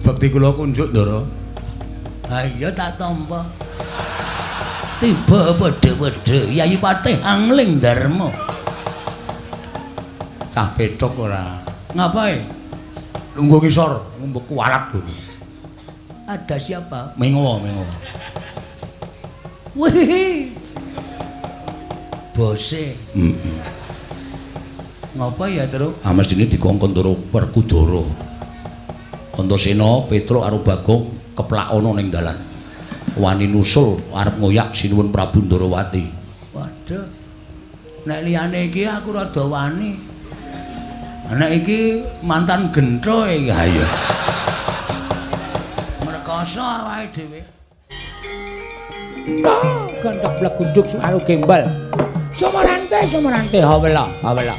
Bekti kula kunjuk, Ndara. Ha iya tak tampa. Tiba padha-padha Yayi Patih Angling Darma. Cah pethuk ora. Ngapae? Lungguh ngisor, ngumbek kualat lho. Ada siapa? Mengo, mengo. Wih. Bose. Heeh. Ngapa ya, Truk? Ah mestine dikongkon Ndara Werkudara. Antasena, Petruk karo Bagong keplak ana ning dalan. Wani nusul arep ngoyak Sinuwun Prabu Ndarawati. Waduh. Nek liyane iki aku rada wani. Nek iki mantan gentho iki. Ha iya. Merkoso awake dhewe. Gendhok blegunduk suaru gembel. Sumarante sumarante hawela hawela.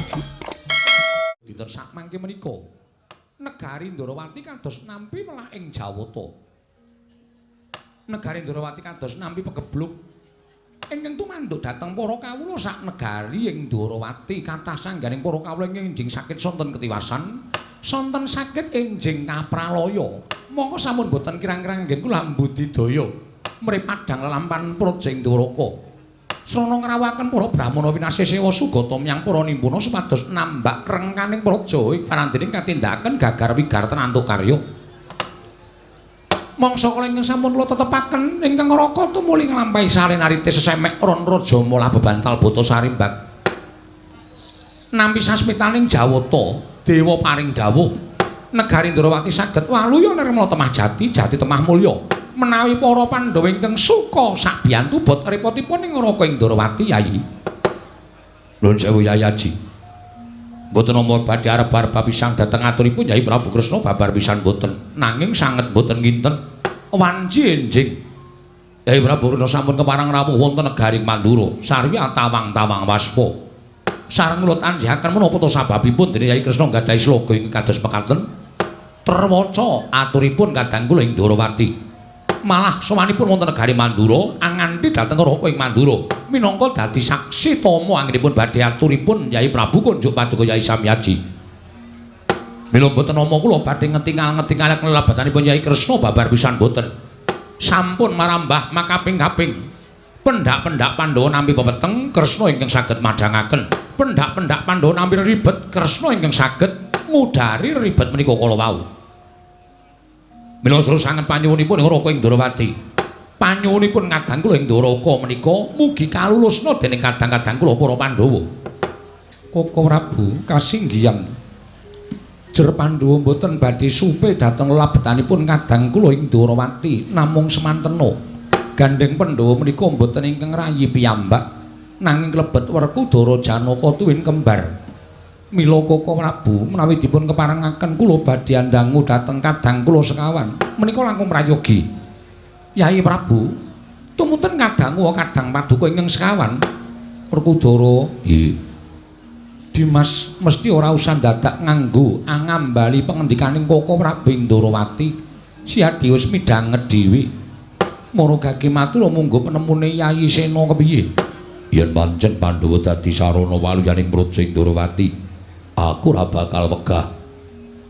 Dinten sakmangke menika negari Ndarawati kados nampi welah ing Jawata. Negari Ndarawati kados nampi pegebluk ingkang tumanduk dhateng para kawula sak negari ing Ndarawati kathah sangganing para kawula ingkang enjing sakit sonten ketiwasan, sonten sakit enjing kapralaya. Mongko sampun boten kirang-kirang anggen kula mbudidaya mrih padhang lelampan praja ing Dwaraka. Srana ngrawuhaken para brahmana winasih sewa sugata miyang para nimpuna supados nambak rengkaning praja ing parandening katindakaken gagar wigarten antuk karya. Mangsa kala ingkang sampun kula tetepaken ingkang Raka tumuli nglampahi salenarite sesemek ron raja molah bebantal bata sarimbak. Nampi sasmitaning Jawata, dewa paring dawuh, negari Ndrawati saged waluya nirmala temah jati, jati temah mulya. Menawi para Pandhawa ingkang suka sabiyantu bot repotipun ing Raka ing Ndrawati Yayi. Nuwun sewu Yayi Aji. Mboten nampa badhe arep-arep pisan dhateng aturipun Yayi Prabu Kresna babar pisan mboten. Nanging sanget mboten nginten wanci enjing. Yayi Prabu Kresna sampun kepareng rawuh wonten negari Mandura, sarwi atawang-tawang waspa. Sareng kula tanjihaken menapa ta sababipun dene Yayi Kresna nggadahi sloga ingkang kados mekaten. Terwaca aturipun kadang kula ing Ndrawati. Malah sowanipun wonten negari Mandura anganti dhateng Raka ing Mandura minangka dadi saksi tama anggenipun badhe aturipun Yayi Prabu kunjuk paduka Yayi Samyaji. Mila mboten nama kula badhe ngetingal-ngetingal kelebatanipun Yayi Kresna babar pisan mboten. Sampun marambah makaping-kaping. Pendak-pendak Pandhawa nampi pepeteng Kresna ingkang saged madhangaken. Pendak-pendak Pandhawa nampi ribet Kresna ingkang saged ngudari ribet menika kala wau. Mila sanget panyuwunipun ing Raka ing Ndrawati. Panyuwunipun kadang kula ing Dwaraka menika mugi kalulusna dening kadang-kadang kula para Pandhawa. Koko Prabu kasinggihan. Jer Pandhawa mboten badhe supe dhateng labetanipun kadang kula ing Ndrawati namung semantena. Gandheng Pandhawa menika mboten ingkang rayi piyambak nanging klebet Werkudara Janaka tuwin kembar. Mila Koko Prabu menawi dipun keparengaken kula badhe andangu dhateng kadang kula sekawan menika langkung prayogi. Yayi Prabu tumunten kadangu kadang paduka ingkang sekawan. Werkudara, nggih. Dimas mesti ora usah dadak nganggo angambali pengendikaning Koko Prabu ing Ndrawati. Siadi wis midhanget dhewe. Maragake matur munggo penemune Yayi Sena kepiye? Yen pancen Pandhawa dadi sarana waluyaning praja ing Ndrawati, aku ora bakal wegah.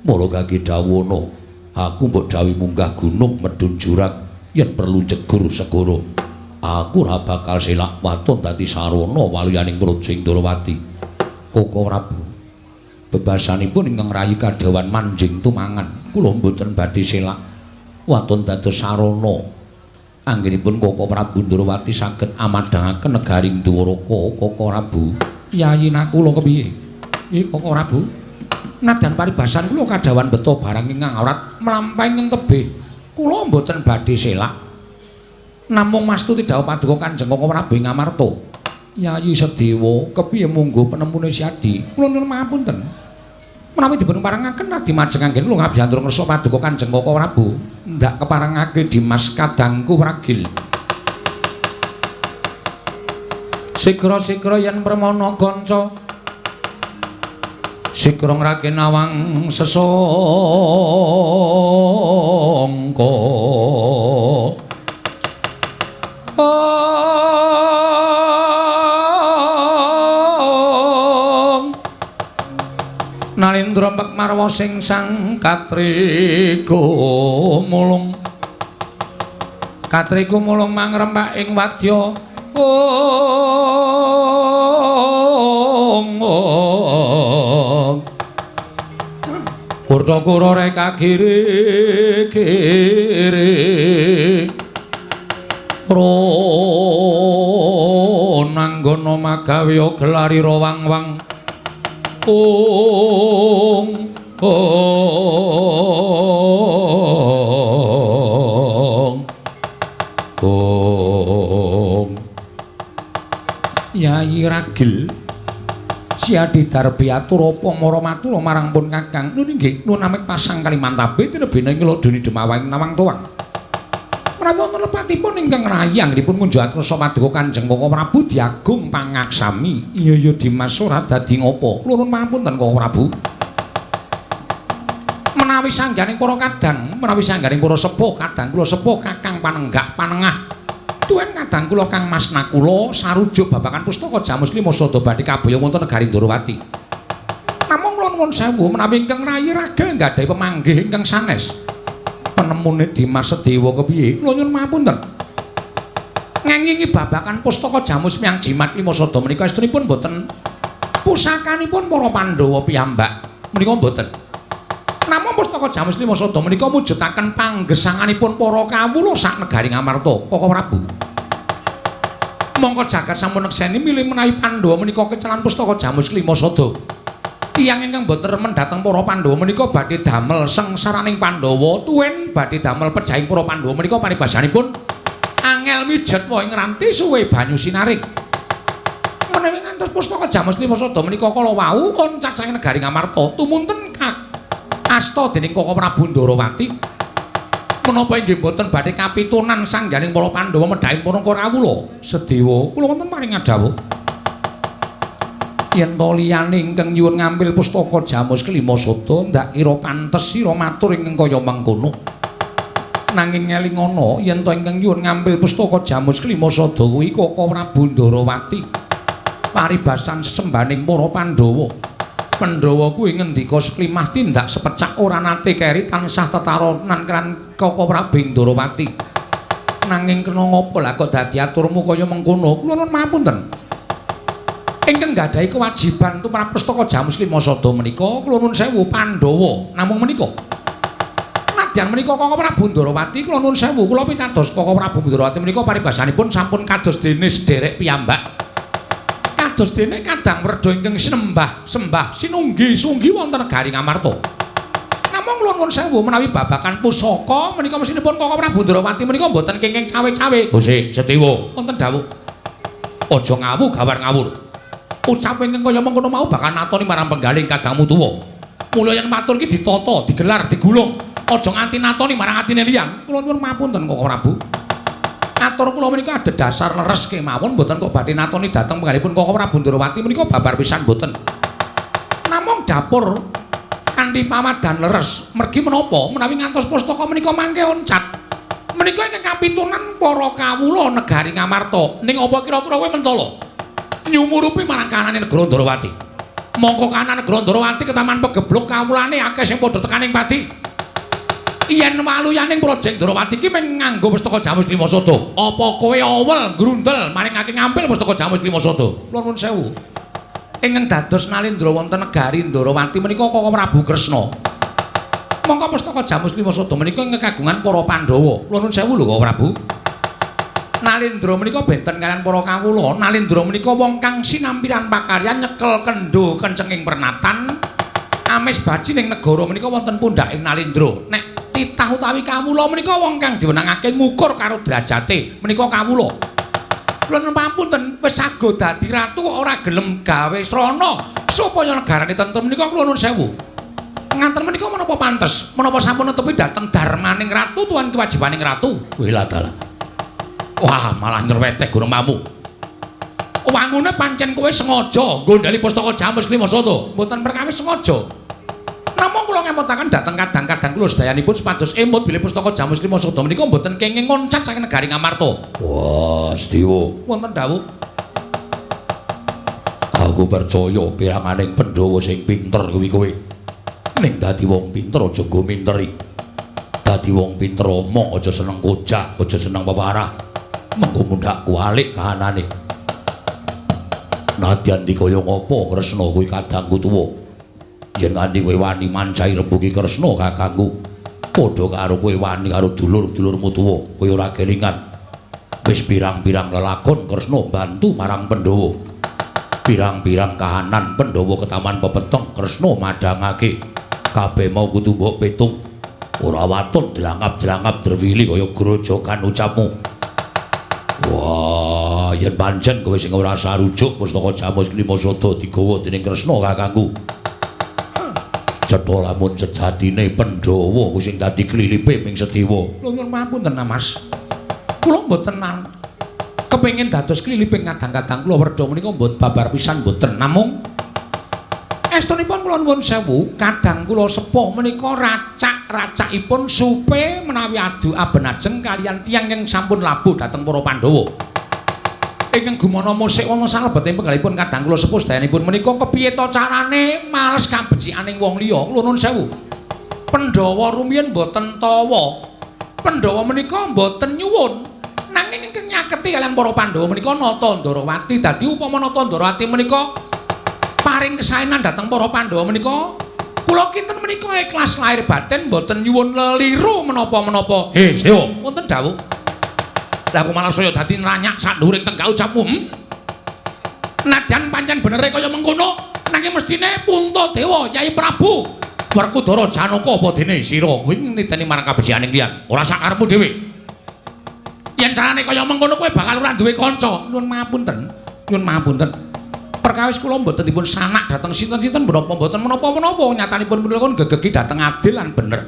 Maragake dawuhana, aku mbok dawuhi munggah gunung medhun jurang yen perlu jegur segara. Aku ora bakal selak waton dadi sarana waluyaning praja ing Ndrawati. Koko Prabu, bebasanipun ingkang rayi kadhawan manjing tumangan, kula mboten badhe selak waton dados sarana. Anggenipun Koko Prabu Ndrawati saged amadhangaken negari Dwaraka. Koko Prabu, Yayi Nakula kepiye? Nggih Koko Prabu, nadan paribasan kula kadhawan beto barang ingkang awrat mlampahi ing tebih. Kula mboten badhe selak. Namung mastuti dawuh paduka Kanjeng Koko Prabu ing Amarta. Yayi Sedewa, kepiye munggo penemune Siadi? Kula nyuwun pangapunten. Menawi dipun parengaken radi majeng anggen kula ngabyantur ngersa paduka Kanjeng Koko Prabu, ndak keparengake Dimas kadangku ragil. Sigra-sigra yen permana kanca, sigra ngrake nawang sesangka. Nalindra mek marwa sing sang katriku mulung. Katriku mulung mangrembak ing wadya. Ong ong. Kurta-kura reka kiri kiri. Ronanggana magawe gelarira wang-wang. Ong ong ong. Yayi Ragil Siadi Darbi atur apa mara matur marang pun Kakang. Nun inggih nun amit pasang Kalimantabe tinebene ing Lodoni Demawang Nawang Tuwang. Menawi wonten lepatipun ingkang rayang dipun ngunjuk rasa paduka Kanjeng Koko Prabu diagung pangaksami. Iya ya Dimas ora dadi ngopo. Nuwun pangapunten Koko Prabu. Menawi sangganing para kadang, menawi sangganing para sepuh kadang kula sepuh Kakang panenggak panengah. Tuwin kadang kula Kang Mas Nakula sarujuk babagan pustaka Jamus Lima Sada badhe kaboyong wonten negari Ndorowati. Namung kula nuwun sewu menawi ingkang rayi ragil nggadhahi pemanggih ingkang sanes. Penemune Dimas Sedewa kepiye? Kula nyuwun pangapunten. Ngengingi babagan pustaka Jamus Miang Jimat Lima Sada menika estunipun boten pusakanipun para Pandhawa piyambak menika boten. Namung pustaka Jamus Lima Sada menika mujudaken panggesanganipun para kawula sak negari Ngamarta, Koko Prabu. Mongko jagat sampun nekseni milih menawi Pandhawa menika kecelan pustaka Jamus Lima Sada. Tiyang ingkang boten remen dhateng para Pandhawa menika badhe damel sengsaraning Pandhawa, tuwin badhe damel pejahing para Pandhawa menika paribasanipun angel mijet wae ngranti suwe banyu sinarik. Menawi ngantos pustaka Jamus Lima Sada menika kala wau oncat saking negari Ngamarta tumunten asta dening Koko Prabu Ndorowati. Menapa inggih boten badhe kapitunan sangganing para Pandhawa medhahing para Kawula? Sedewa kula wonten paring ngadhawuh. Yen to liyane ingkang nyuwun ngambil pustaka Jamus Kelima Sada ndak kira pantes sira matur ingkang kaya mengkono. Nanging ngelingono yen to ingkang nyuwun ngambil pustaka Jamus Kelima Sada kuwi Koko Prabu Ndorowati. Paribasan sesembaning para Pandhawa. Pandhawa kuwi ngendika seklimah tindak sepecak ora nate keri tansah tetaronan kan Koko Prabu Ndorowati. Nanging kena ngapa lah kok dadi aturmu kaya mengkono? Kula nuwun pangapunten. Ingkang nggadahi kewajiban tumrap pustaka Jamus Lima Sada menika kula nuwun sewu Pandhawa namung menika. Nadyan menika Koko Prabu Ndorowati kula nuwun sewu kula pitados Koko Prabu Ndorowati menika paribasanipun sampun kados dene sederek piyambak. Kados dene kadang werda ingkang sinembah sembah sinunggi sunggi wonten negari Ngamarta. Namung kula nuwun sewu menawi babagan pusaka menika mesinipun Koko Prabu Ndorowati menika mboten kenging cawe-cawe. Gusti Sedewa wonten dawuh. Aja ngawu gawar ngawur. Ucap ingkang kaya mengkono mau bakal natoni marang penggaling kadangmu tuwa. Mula yen matur iki ditata, digelar, digulung. Aja nganti natoni marang atine liyan. Kula nuwun pangapunten Koko Prabu. Atur kula menika adhedhasar leres kemawon mboten kok badhe natoni dhateng penggalipun Koko Prabu Ndorowati menika babar pisan mboten. Namung dapur kanthi pamadan leres mergi menapa menawi ngantos pustaka menika mangke oncat. Menika ingkang kapitunan para kawula negari Ngamarta. Ning apa kira-kira kowe mentala? Nyumurupi marang kanane negara Ndorowati. Mongko kanan negara Ndorowati ketaman pegebluk kawulane akeh sing padha tekaning pati. Yen waluyaning Praja Ndorowati iki mung nganggo pustaka Jamus Lima Sada. Apa kowe awel grundel maringake ngampil pustaka Jamus Lima Sada? Kula nuwun sewu. Ingkang dados nalindra wonten negari Ndorowati menika Koko Prabu Kresna. Mongko pustaka Jamus Lima Sada menika ingkang kagungan para Pandhawa. Kula nuwun sewu lho Koko Prabu. Nalindra menika benten kaliyan para kawula. Nalindra menika wong kang sinampiran pakaryan nyekel kendho kencenging pernatan amis baji ning negara menika wonten pundhaking Nalindra. Nek titah utawi kawula menika wong kang diwenangake ngukur karo derajate menika kawula. Kula nyuwun pangapunten wis sago dadi ratu kok ora gelem gawe srana supaya negarane tentrem menika kula nuwun sewu. Nganten menika menapa pantes? Menapa sampun netepi dhateng darmaning ratu tuan kewajibaning ratu? Wela dalah. Wah, malah nyerweteh gunung mamu. Wangune pancen kowe sengaja nggondheli pustaka Jamus Lima Sada. Mboten perkawis sengaja. Namung kula ngemutaken dhateng kadang-kadang kula sedayanipun supados emut bilih pustaka Jamus Lima Sada menika mboten kenging ngoncat saking negari Ngamarta. Wah, Sedewa. Wonten dawuh. Aku percaya piranganing Pandhawa sing pinter kuwi kowe. Ning dadi wong pinter aja nggo minteri. Dadi wong pinter omong aja seneng kojak, aja seneng peparah. Mengko mundhak kualik kahanane. Nadyan dikaya ngapa Kresna kuwi kadangku tuwa. Yen nganti kowe wani mancahi rembugi Kresna kakangku, padha karo kowe wani karo dulur-dulurmu tuwa, kowe ora kelingan. Wis pirang-pirang lelakon Kresna mbantu marang Pandhawa. Pirang-pirang kahanan Pandhawa ketaman pepeteng Kresna madhangake. Kabeh mau kudu mbok pitung. Ora waton jelangap-jelangap drewili kaya grojogan ucapmu. Wah, yen pancen kowe sing ora sarujuk pustaka Jamus Klima Sada digawa dening Kresna kakangku. Cetha lamun sejatine Pandhawa kuwi sing dadi klilipe ming Sedewa. Lho nyuwun pangapunten Mas. Kula mboten kepengin dados kliliping kadang-kadang kula werda menika mbot babar pisan mboten, namung estunipun kula nuwun sewu, kadang kula sepuh menika racak-racakipun supe menawi adu abenajeng kaliyan tiyang ingkang sampun labuh dhateng para Pandhawa. Ingkang gumana musik wonten salebeting penggalipun kadang kula sepuh sedayanipun menika kepiye ta carane males kabecikaning wong liya. Kula nuwun sewu. Pandhawa rumiyin mboten tawa. Pandhawa menika mboten nyuwun. Nanging ingkang nyaketi kaliyan para Pandhawa menika Nata Ndarawati. Dadi upama Nata Ndarawati menika paring kesaenan dhateng para Pandhawa menika, kula kinten menika ikhlas lahir batin mboten nyuwun leliru menapa-menapa. He, Sedewa, wonten dawuh. Lah aku malah saya dadi nranyak sak dhuwuring tenggak ucapmu. Nadyan pancen benere kaya mengkono, nanging mestine Puntadewa Kyai Prabu Werkudara Janaka apa dene sira kuwi niteni marang kabecikaning liyan, ora sakarepmu dhewe. Yen carane kaya mengkono kowe bakal ora duwe kanca. Nyuwun pangapunten, nyuwun pangapunten. Perkawis kula mboten dipun sanak dhateng sinten-sinten menapa mboten menapa-menapa, nyatanipun kula gegegi dhateng adil lan bener.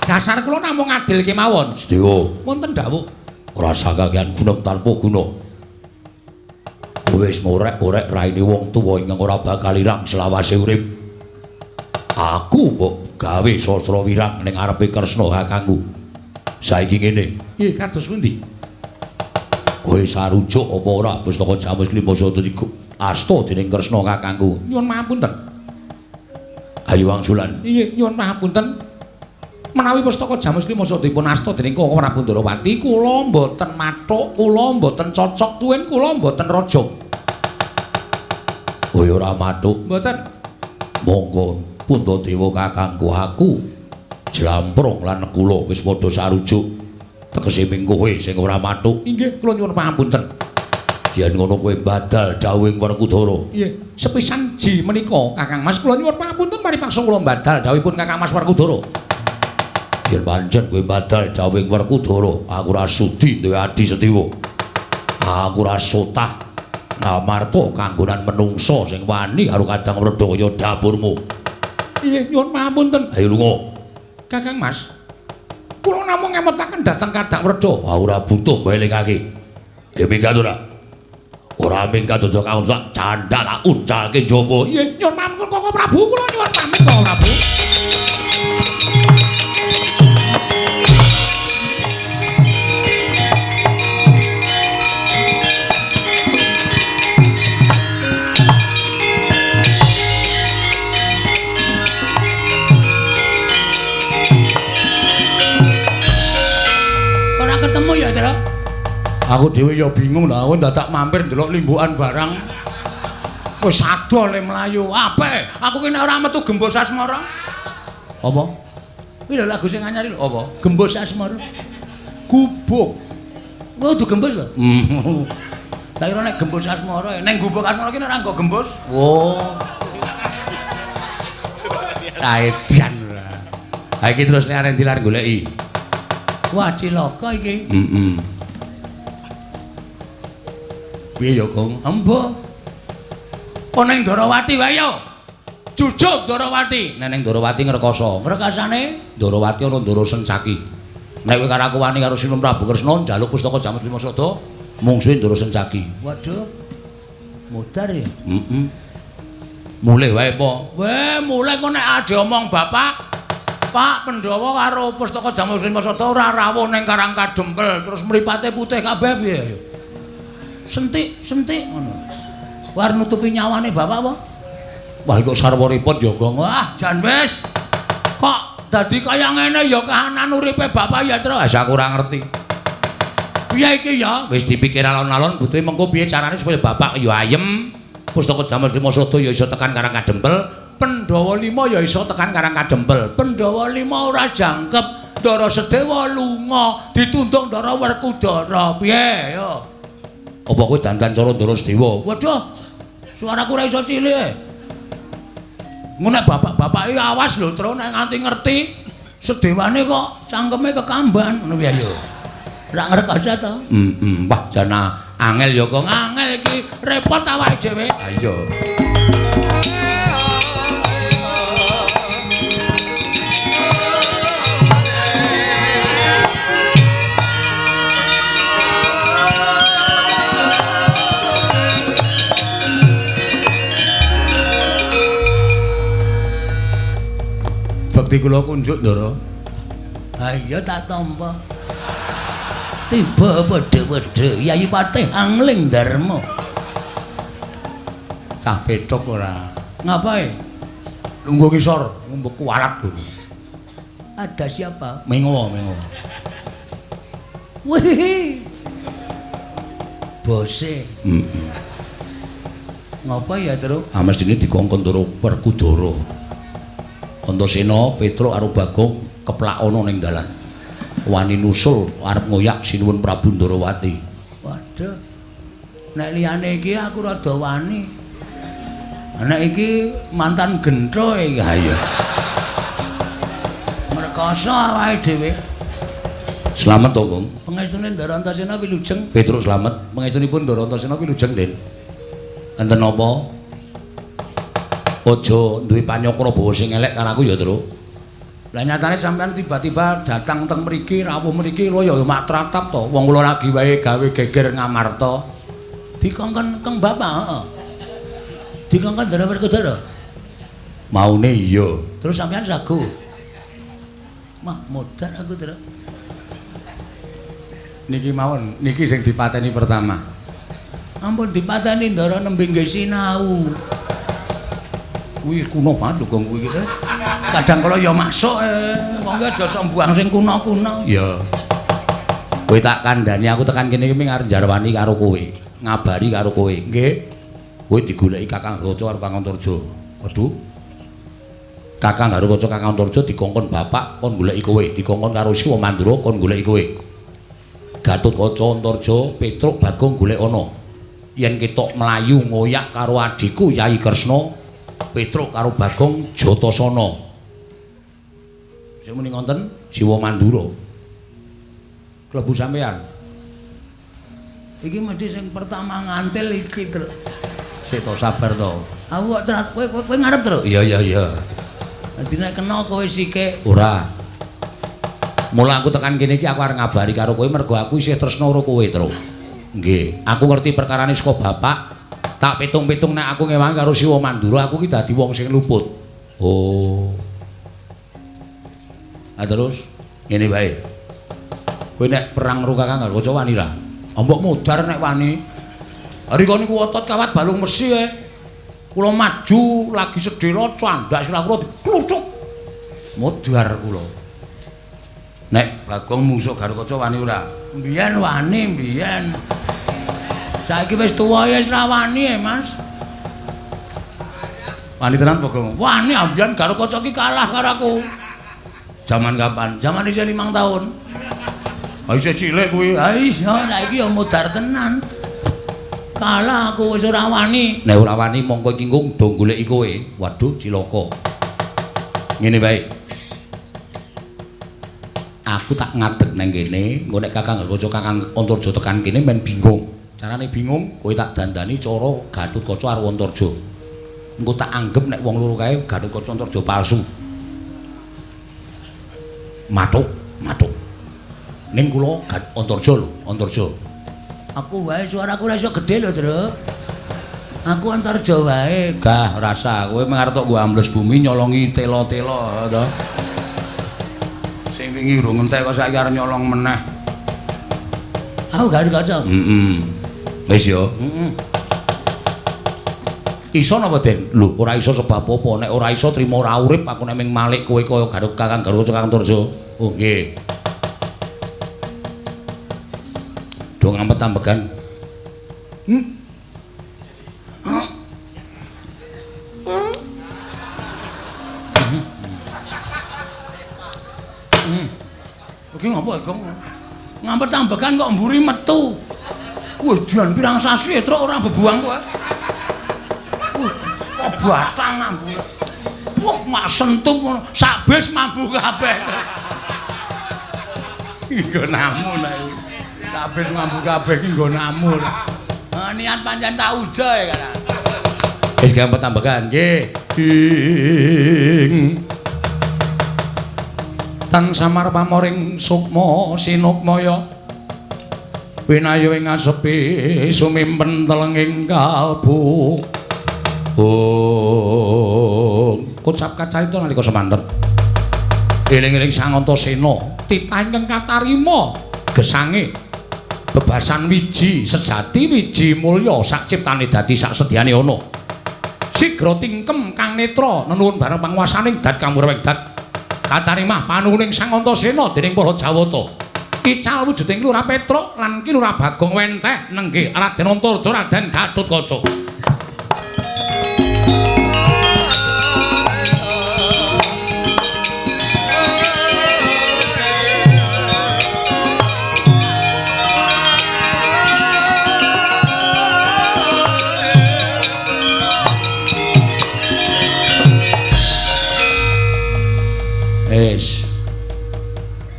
Dasar kula namung adil kemawon. Sedewa, wonten dawuh. Ora sakakean gunung tanpa guna. Kowe wis ngorek-orek raine wong tuwa ingkang ora bakal irang selawase urip. Aku mbok gawe sastra wirang ning ngarepe Kresna kakangku. Saiki ngene. Nggih, kados pundi? Kowe sarujuk apa ora pustaka Jamus Klima Sada asta dening Kresna kakangku? Nyuwun pangapunten. Ayo wangsulan. Nggih, nyuwun pangapunten. Menawi pustaka Jamus Klima Sada dipun asta dening Koko Prabu Ndarawati, kula mboten mathuk, kula mboten cocok tuwin, kula mboten raja. Kowe ora mathuk? Mboten. Monggo Puntadewa kakangku, aku jlamprong lan kula wis padha sarujuk. Tegese ming kowe sing ora mathuk. Inggih, kula nyuwun pangapunten. Yen ngono kowe badal dawuhing Werkudara. Nggih, sepisan ji menika Kakang Mas, kula nyuwun pangapunten paripaksa kula badal dawuhipun Kakang Mas Werkudara. Yen pancen kowe badal dawuhing Werkudara, aku ora sudi duwe adi Setiwa. Aku ora sotah ngamarta kanggonan menungsa sing wani karo kadang werda kaya dapurmu. Nggih, nyuwun pangapunten. Ayo lunga. Kakang Mas, kula namung ngemutaken dhateng kadang werda. Ora butuh mbelingake. Ya minggat ora. Ora minggat aja kaon sak candhak tak uncalke njaba. Nggih, nyuwun pamit Koko Prabu, kula nyuwun pamit Koko Prabu. Ora ketemu ya, Tru? Aku dhewe ya bingung lho, aku ndadak mampir ndelok limbukan barang. Wis ado le mlayu. Ape? Aku ki nek ora metu Gembos Asmara. Apa? Kuwi lho lagu sing anyar lho, apa? Gembos Asmara. Gubuk. Kuwi kudu gembos lho. Tak kira nek Gembos Asmara, ning Gubuk Asmara ki nek ora nggo gembos. Oh. Saedan ora. Ha iki terus nek arep dilar goleki. Wah, cilaka iki. Heeh. Piye ya, Gong? Embo. Oh ning Ndarawati wae ya. Jujuk Ndarawati. Nek ning Ndarawati ngrekoso. Ngrekasane Ndarawati ana Ndara Sencaki. Nek kowe karo aku wani karo Sinun Prabu Kresna njaluk pustaka Jamus Lima Sada, mungsuhe Ndara Sencaki. Waduh. Mudar ya? Heeh. Mulih wae apa? Weh, mulih kok nek ade omong bapak. Pak Pandhawa karo pustaka Jamus Lima Sada ora rawuh ning Karang Kadempel, terus mripate putih kabeh piye ya? Sentik, sentik ngono. War nutupi nyawane bapak apa? Wah kok sarwa repot ya, Gong. Wah, jan wis. Kok dadi kaya ngene ya kahanan uripe bapak ya, Tru. Wis aku ora ngerti. Piye iki ya? Wis dipikir alon-alon butuhe mengko piye carane supaya bapak ya ayem. Pustaka Jamal Lima Sada ya iso tekan Karang Kadempel, Pandhawa 5 ya iso tekan Karang Kadempel. Pandhawa 5 ora jangkep, Ndara Sedewa lunga, ditundung Ndara Werkudara. Piye ya? Apa kowe dandan cara Ndara Sedewa? Waduh. Suaraku ora iso cilik. Ngono nek bapak-bapak iki awas lho, Tru, nek nganti ngerti sedewane kok cangkeme kekamban ngono piye ya. Ora ngrekoso to? Heeh, wah jana angel ya kok. Angel iki repot awake dhewe. Ha iya. Bekti kula kunjuk, Ndara. Ha iya tak tampa. Tiba padha-padha Yayi Patih Angling Darma. Cah pethuk ora. Ngapae? Lungguh ngisor, ngombe kualat lho. Ada siapa? Mengo, mengo. Wih. Bose. Heeh. Ngapa ya, Tru? Ah mestine dikongkon Ndara Werkudara. Antasena, Petruk karo Bagong keplak ana ning dalan. Wani nusul arep ngoyak Sinuwun Prabu Ndarawati. Waduh. Nek liyane iki aku rada wani. Nek iki mantan gentho iki. Ha iya. Mrekoso awake dhewe. Slamet to, Gong. Pangestune Ndara Antasena wilujeng. Petruk slamet. Pangestunipun Ndara Antasena wilujeng, Den. Enten napa? Aja duwe panyakra bawa sing elek karo aku ya, Truk. Lah nyatane sampean tiba-tiba datang teng mriki, rawuh mriki lho ya mak tratap to. Wong kula lagi wae gawe geger Ngamarta. Dikongkon keng bapak, heeh. Dikongkon Ndara Werkudara. Maune iya. Terus sampean sagu. Mah modar aku, Truk. Niki mawon, niki sing dipateni pertama. Ampun dipateni Ndara nembe nggih sinau. Kuwi kuno banget lho Gong kuwi iki. Kadang kala ya masuk wong ki aja sok mbuang sing kuno-kuno. Iya. Kowe tak kandhani aku tekan kene iki ming arep njarwani karo kowe, ngabari karo kowe. Nggih. Kowe digoleki Kakang Garukaca karo Kakang Antarja. Waduh. Kakang Garukaca Kakang Antarja dikongkon bapak kon goleki kowe, dikongkon karo Siwa Mandura kon goleki kowe. Gatotkaca Antarja, Petruk Bagong golek ana. Yen ketok mlayu ngoyak karo adhiku Yai Kresna, Petruk karo Bagong Jatasana. Sing muni ngonten Siwa Mandura. Klebu sampean. Iki mesti sing pertama ngantil iki, Truk. Sik to sabar to. Aku kok terat kowe kowe ngarep, Truk. Iya iya iya. Dadi nek kena kowe sike. Ora. Mula aku tekan kene iki aku arep ngabari karo kowe mergo aku isih tresna karo kowe, Truk. Nggih, aku ngerti perkarane saka bapak. Tak pitung-pitung nek aku ngewangi karo Siwa Mandura aku ki dadi wong sing luput. Oh. Ah terus ngene wae. Kowe nek perang karo Kakang Garukaca wani ra? Mbok modar nek wani. Rika niku otot kawat balung mesi e. Kula maju lagi sedhela candhak sirah kula dikluthuk. Modar kula. Nek Bagong mungsuh Garukaca wani ora? Mbiyen wani, mbiyen. Saiki wis tuwa ya wis ra wani e, Mas. Wani tenan Bagong? Wani ambiyen Garukaca ki kalah karo aku. Jaman kapan? Jaman isih 5 tahun. Ha isih cilik kuwi. Ha iya, saiki ya modar tenan. Kalah aku wis ora wani. Nek ora wani mongko iki nggung do goleki kowe. Waduh, cilaka. Ngene wae. Aku tak ngadeg nang kene, engko nek Kakang Garukaca Kakang Antarja tekan kene men bingung. Carane bingung, kowe tak dandani cara Gatotkaca karo Antarja. Engko tak anggep nek wong loro kae Gatotkaca Antarja palsu. Matuk, matuk. Ning kula Antarja lho, Antarja. Aku wae suaraku ora iso gedhe lho, Truk. Aku Antarja wae. Gah, rasa kowe mung arep tok nggo ambles bumi nyolongi tela-tela to. Sing wingi urung entek kok saiki arep nyolong meneh. Aku Garukaca. Heeh. Wis ya. Heeh. Iso napa, Den? Lho, ora iso sebab apa? Nek ora iso trimo ora urip aku nek ming malik kowe kaya Garut Kakang Garut Kakang Turjo. Oh, nggih. Do ngampet-ambegan. Iki ngopo, Gong? Ngampet-ambegan kok mburi metu. Wih, dian pirang sasi truk ora bebuang kowe. Wih, kok batang mambu. Wah, mak sentup ngono, sak bis mambu kabeh. Nggo namu nek. Sak bis mambu kabeh iki nggo namu. Niat pancen tak uja ya kan. Wis gampang tambahan nggih. Ing tan samar pamoring sukma sinukmaya winayu ing asepi sumimpen telenging kalbu. Oh, kocap kacarita nalika semanten. Eling-eling Sang Antasena titah ingkang katarima gesange bebasan wiji sejati wiji mulya sak ciptane dadi sak sedyane ana. Sigra tingkem kang netra nenuwun bareng panguwasaning dat kamurweng dat katarimah panuwuning Sang Antasena dening para Jawata. Ical wujuding Ki Lurah Petruk lan Ki Lurah Bagong wenteh nenggih Raden Antarja Raden Gatotkaca. Wis.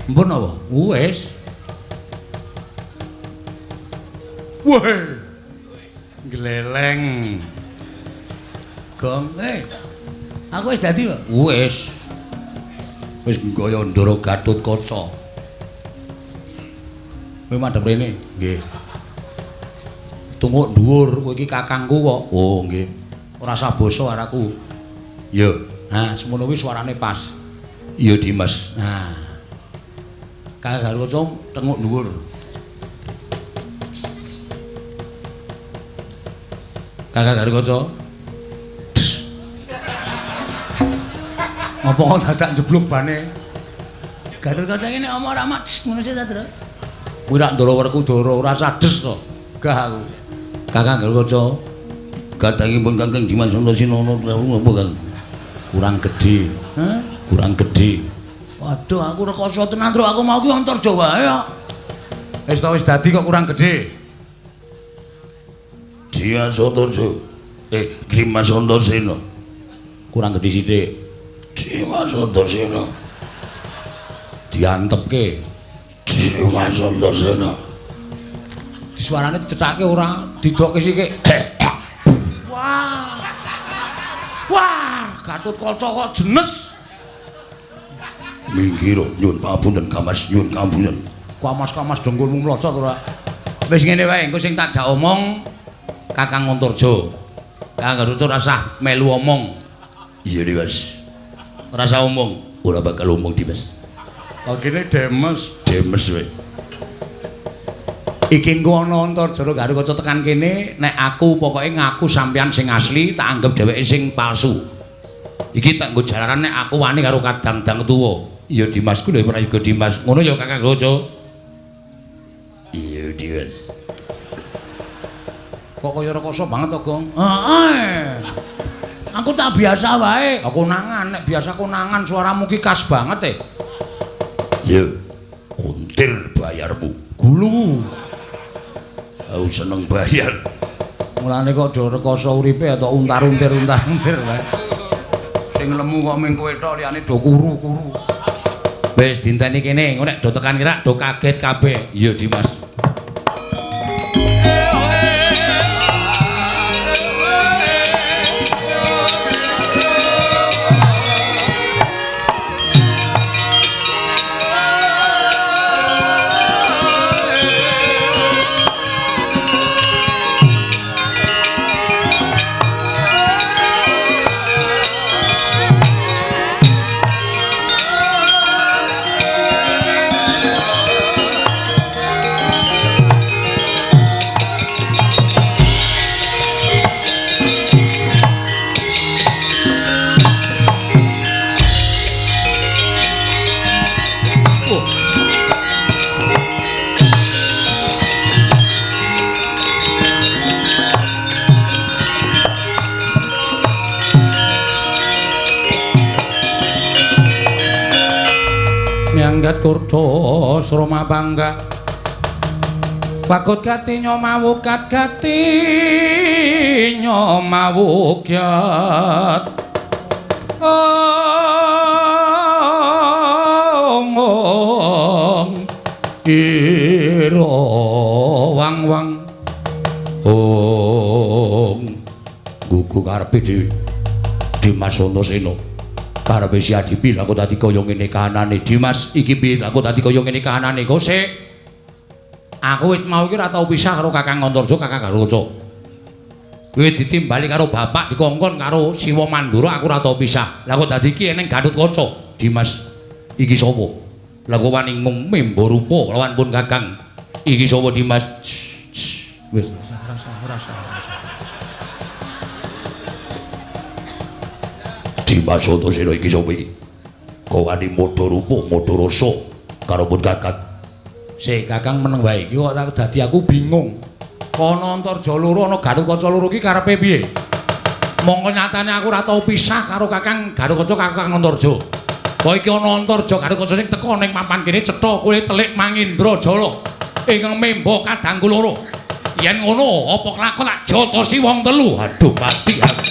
Ampun apa? Wis. Wah. Gleleng. Gong, aku wis dadi kok. Wis. Wis gaya Ndara Gatotkaca. Kowe madhep rene? Nggih. Tunguk dhuwur, kowe iki kakangku kok. Oh, nggih. Ora usah basa karo aku. Ya. Nah, semono kuwi suarane pas. Iya, Dimas. Nah. Kakang Gatotkaca tenguk dhuwur. Kakang Gatotkaca. Ngopo kok dadak jeblok bane? Gatotkaca iki nek omong ora mak ngono sih ta, Tru? Kuwi rak Ndara Werkudara ora sades to. Gah aku. Kakang Gatotkaca. Gadangipun Kakang Dimas Antasena napa, Kang? Kurang gedhe. Hah? Kurang gedhe. Waduh, aku rekoso tenan, Tru. Aku mau ki Antarja wae kok. Wis ta wis dadi kok kurang gedhe. Dimas Antarja. Dimas Antasena. Kurang gedhe sithik. Dimas Antasena. Diantepke. Dimas Antasena. Disuarane dicethake ora, didokke sithik. Wah. Wah, Gatotkaca kok jenes. Minggir nyuwun pangapunten Kamas, nyuwun pangapunten. Kamas-kamas dengkulmu mlocot ora. Wis ngene wae, engko sing tak jak omong Kakang Antarja. Kakang Gatotkaca ora usah melu omong. Iya, Dimas. Ora usah omong. Ora bakal omong, Dimas. Kene Demes, Demes wae. Iki engko ana Antarja Gatotkaca tekan kene, nek aku pokoke ngaku sampeyan sing asli, tak anggap dheweke sing palsu. Iki tak nggo jalaran nek aku wani karo kadang-dang tuwa. Iya Dimas ku lho prayoga Dimas. Ngono ya Kakang Gatotkaca. Iya Dimas. Kok kaya rekoso banget to, Gong? Heeh. Aku tak biasa wae. Aku konangan, nek biasa konangan suaramu ki khas banget e. Ya. Untir bayarmu. Gulu. Aku seneng bayar. Mulane kok do rekoso uripe atau untar-untir untar-untir wae. Sing lemu kok ming kowe tok liyane do kuru-kuru. Wis dinteni kene, engko nek do tekan kira do kaget kabeh. Iya Dimas. Oh, Wah. Miyanggat kurda sroma bangga wakut gati nyomawukat gati nyomawukyat ong ira wang wang ong gugu karepe dhewe Dimas Antasena karepe si Adipi lha kok dadi kaya ngene kahanane Dimas iki piye lha kok dadi kaya ngene kahanane kok sik aku wit mau iki ora tau pisah karo Kakang Antarja Kakang Garuca kowe ditimbali karo bapak dikongkon karo Siwa Mandura aku ora tau pisah lha kok dadi iki eneng Gatotkaca Dimas iki sapa lha kok wani ngumembo rupa lawan pun Kakang iki sapa Dimas wis rasa Dimas Antasena iki sapa iki kok wani modho rupa modho rasa karo pun Kakang sik Kakang meneng wae iki kok dadi aku bingung kono Antarja loro ana Gatotkaca loro iki karepe piye mongko nyatane aku ora tau pisah karo Kakang Gatotkaca Kakang Antarja kok iki ana Antarja Gatotkaca sing teka ning papan kene cetha kowe telik Mangindra Jala ingkang memba kadangku loro yen ngono apa kelakon tak jotosi wong telu aduh pasti aku.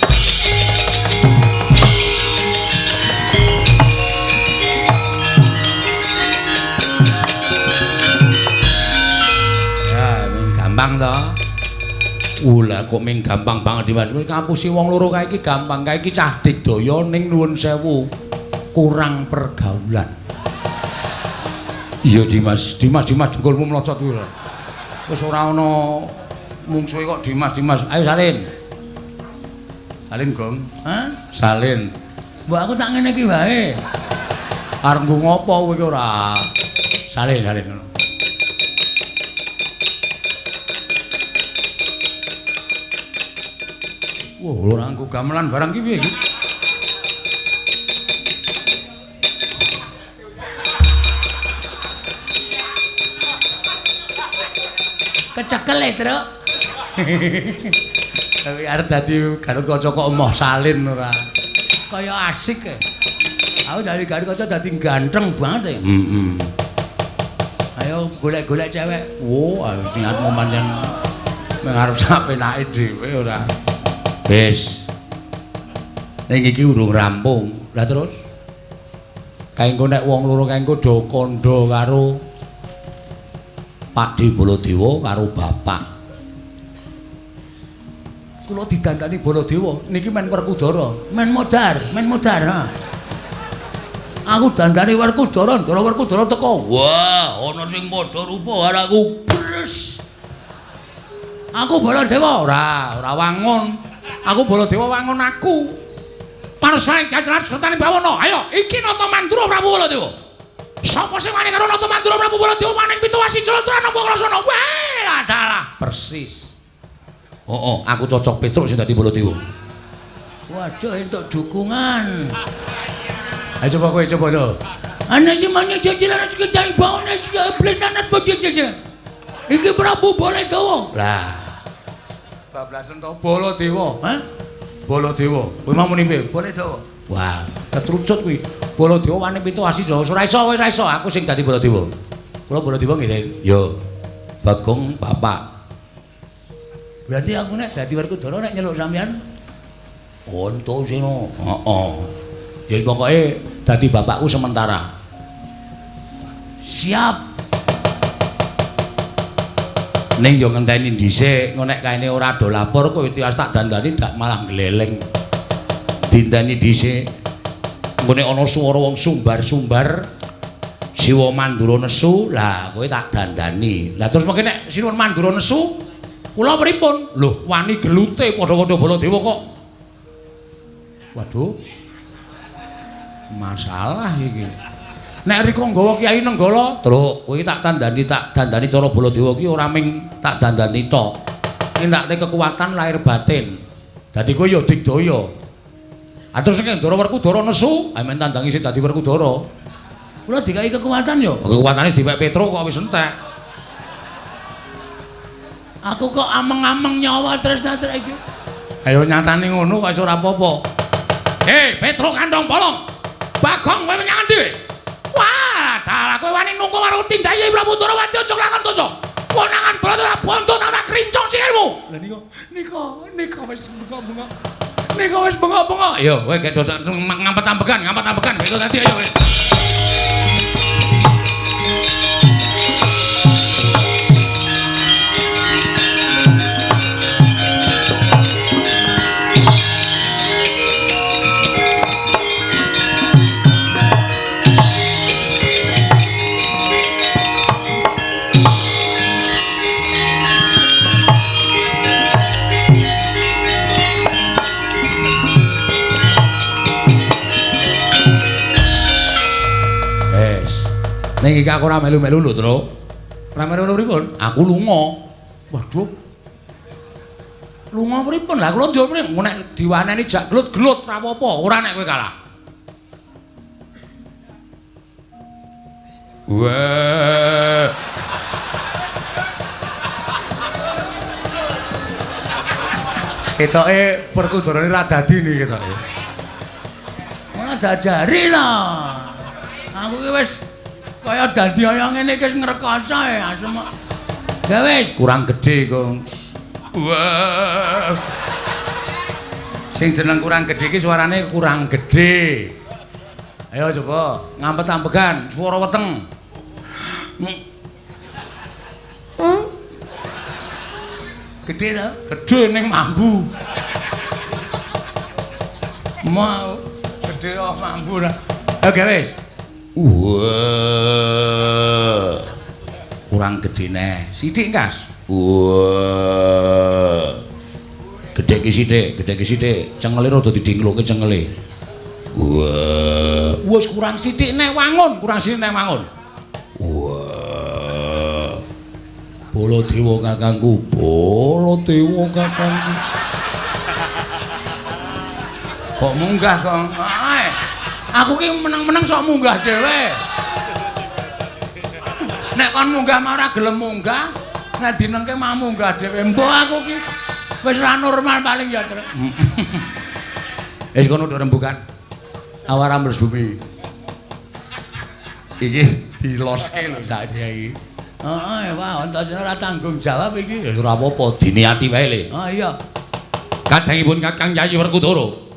Gampang to. Lah kok ming gampang banget Dimas. Ngapusi wong loro kae iki gampang. Kae iki cah digdaya ning nuwun sewu kurang pergaulan. Iya Dimas, Dimas Dimas jengkolmu mlocot kuwi lho. Wis ora ana mungsuhe kok Dimas Dimas. Ayo salin. Salin, Gong. Hah? Salin. Mbok aku tak ngene iki wae. Arep nggo ngopo kowe iki ora? Salin, salin ngono. Wah, ora nganggo gamelan barang iki piye iki? Kecekel e, Truk. Tapi arep dadi Gatotkaca kok emoh salin ora. Kaya asik e. Aku dari Gatotkaca dadi ganteng banget e. Heeh. Ayo golek-golek cewek. Wah, niatmu pancen meng arep sak penake dhewe ora. Wis. Ning iki urung rampung. Lah terus kae engko nek wong loro kae engko do kandha karo Pakde Baladewa karo bapak. Kula didandani Baladewa niki men Werkudara, men modar, ha. Aku dandani Werkudara, Ndara Werkudara teko. Wah, ana sing padha rupa karo aku. Bres. Aku Baladewa ora, ora wangun. Aku Baladewa wangun aku. Parsae cacaran sertane bawana. Ayo, iki Nata Mandura Prabu Baladewa. Sapa sing wani karo Nata Mandura Prabu Baladewa maning pitu wasi jala nampa krasana. Wah, lah dalah persis. Heeh, aku cocok Petruk sing dadi Baladewa. Waduh, entuk dukungan. Ayo coba kowe coba to. Ana sing mane jajalan sekedar bawana iblis anak bojo-bojo. Iki Prabu Baladewa. Lah. Bablasen to Baladewa. Hah? Baladewa. Kowe mau muni piye? Baladewa. Wah, ketrucut kuwi. Baladewa wani pitu asi Jawa. Ora iso, ora iso aku sing dadi Baladewa. Kula Baladewa nggih, Den. Yo. Bagong bapak. Berarti aku nek dadi Werkudara nek nyeluk sampean Antasena. Heeh. Ya pokoke dadi bapakku sementara. Siap. Ning yo ngenteni dhisik, engko nek kaene ora do lapor kowe tiwas tak dandani dak malah gleleng. Dinteni dhisik. Engko nek ana swara wong sumbar-sumbar Siwa Mandura nesu, lah kowe tak dandani. Lah terus mengke nek Siwa Mandura nesu, kula pripun? Lho, wani gelute padha-padha Baladewa kok. Waduh. Masalah iki. Nek rika nggawa Kyai Nenggala, Truk, kowe tak dandani cara Baladewa ki ora ming tak dandani tok. Nindakne kekuatan lahir batin. Dadi kowe ya digdaya. Ah terus nek Ndara Werkudara nesu, amen tandangi sing dadi Werkudara. Kula dikai kekuatan ya. Kekuatane dipek Petruk kok wis entek. Aku kok ameng-ameng nyawa tresna trek iki. Ayo nyatane ngono kok wis ora apa-apa. Hei, Petruk kantong bolong. Bagong kowe menyang endi? Wah, dalah kowe wani nunggu karo tindaye Prabu Ndorowati aja lakon dosa. Konangan Balatara bontot ora krincong sikilmu. Lah nika nika wis bengok-bengok. Nika wis bengok-bengok. Ayo kowe gek ngampet-ambekan, ngampet-ambekan gitu tadi ayo kowe. Ning iki aku ora melu-melu lho, Tru. Ora melu-melu pripun? Aku lunga. Waduh. Lunga pripun? Lah kula njur mrene nek diwaneni jak glut-glut ora apa-apa, ora nek kowe kalah. Wah. Ketoke Werkudara ora dadi niki ketoke. Ora diajari lho. Aku ki wis kaya dadi kaya ngene iki wis ngrekoso ya asem. Ya wis kurang gedhe kok. Wah. Sing jeneng kurang gedhe iki suarane kurang gedhe. Ayo coba ngampet-ambegan swara weteng. Gedhe to? Gedhe ning mambu. Mau gedhe kok mambu ra. Oke wis. Wah. Kurang gedhe neh. Sithik, Kas. Wah. Gedhe ki sithik, gedhe ki sithik. Cengele rada didingloke cengele. Wah. Wis kurang sithik neh wangun, kurang sithik neh wangun. Wah. Baladewa kakangku, Baladewa kakangku. Kok munggah, Kong? Aku ki meneng-meneng sok munggah dhewe. Nek kon munggah mah ora gelem munggah, nek dinengke mah munggah dhewe. Mbok aku ki wis ora normal paling ya, Truk. Wis kono rembukan. Awar ambles bumi. Iki diloske lho sak iki. Heeh, wah, Antasena ora tanggung jawab iki. Ya ora apa-apa, diniati wae le. Oh iya. Kadangipun Kakang Yayi Werkudara.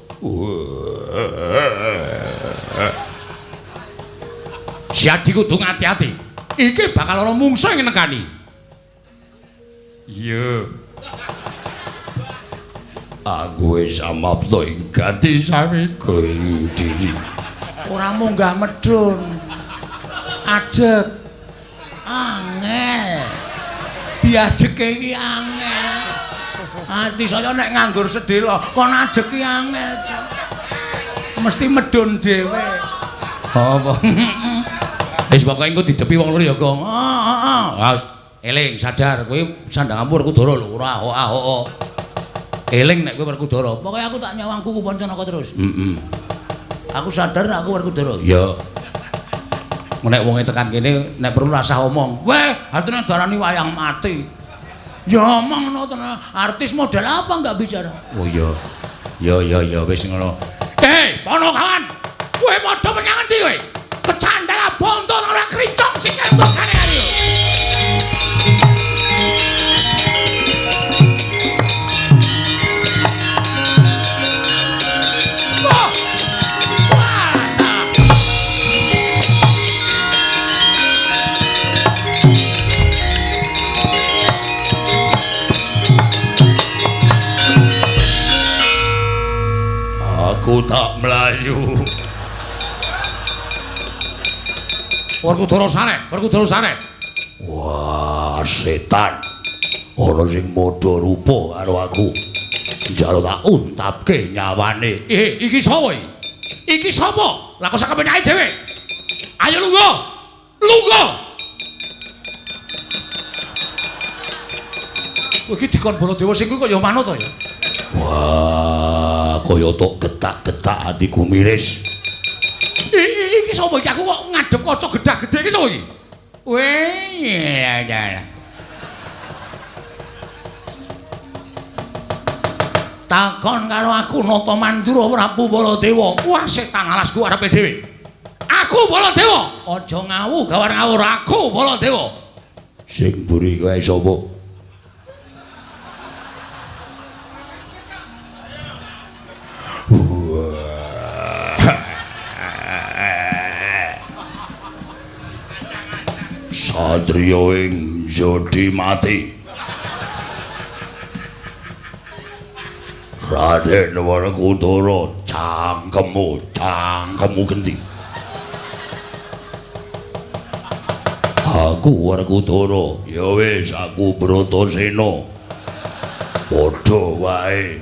Siadi kudu ngati-ati. Iki bakal ana mungsuh ing nekani. Iya. Aku wis amapta ing gati samiga ing diri. Ora munggah medhun. Ajeg. Angel. Diajeke iki angel. Ati saya nek nganggur sedhela, kon ajeg ki angel. Mesti medhun dhewe. Apa? Wis pokoke engko didepi wong loro ya, Gong. Heeh, heeh. Eling sadar kowe sandangamu Werkudara lho, ora ahok-ahok. Eling nek kowe Werkudara. Pokoke aku tak nyawang kuku Pancanaka terus. Heeh. Aku sadar nek aku Werkudara. Iya. Nek wonge tekan kene nek perlu rasah omong. Weh, artine darani wayang mati. Ya omong ngono tenan. Artis model apa enggak bicara? Oh iya. Ya ya ya wis ngono. Hei, Ponokawan. Kowe padha menyang endi kowe? Kecandala bontot ora krincong sikil togane ayo. Aku tak melayu. Werkudara sare, Werkudara sare. Wah, setan. Ana sing padha rupa karo aku. Njaluk tak untapke nyawane. Iki sapa iki? Iki sapa? Lah kok sak kepenake dhewe. Ayo lungguh. Lungguh. Kowe iki dikon Baladewa sing kuwi kaya manut to ya? Wah, kaya tok getak-getak atiku miris. Iki sapa iki? Aku kok ngadep kaca gedhag-gedhe iki sapa iki? Weh, ya. Takon karo aku Nata Mandura Prabu Baladewa. Wah, setan alasku arepe dhewe. Aku Baladewa. Aja ngawu gawar ngawur aku Baladewa. Sing mburi kowe sapa? Satriya ing jodi mati. Raden Werkudara cangkemmu, cangkemmu genti. Aku Werkudara, ya wis aku Bratasena. Padha wae,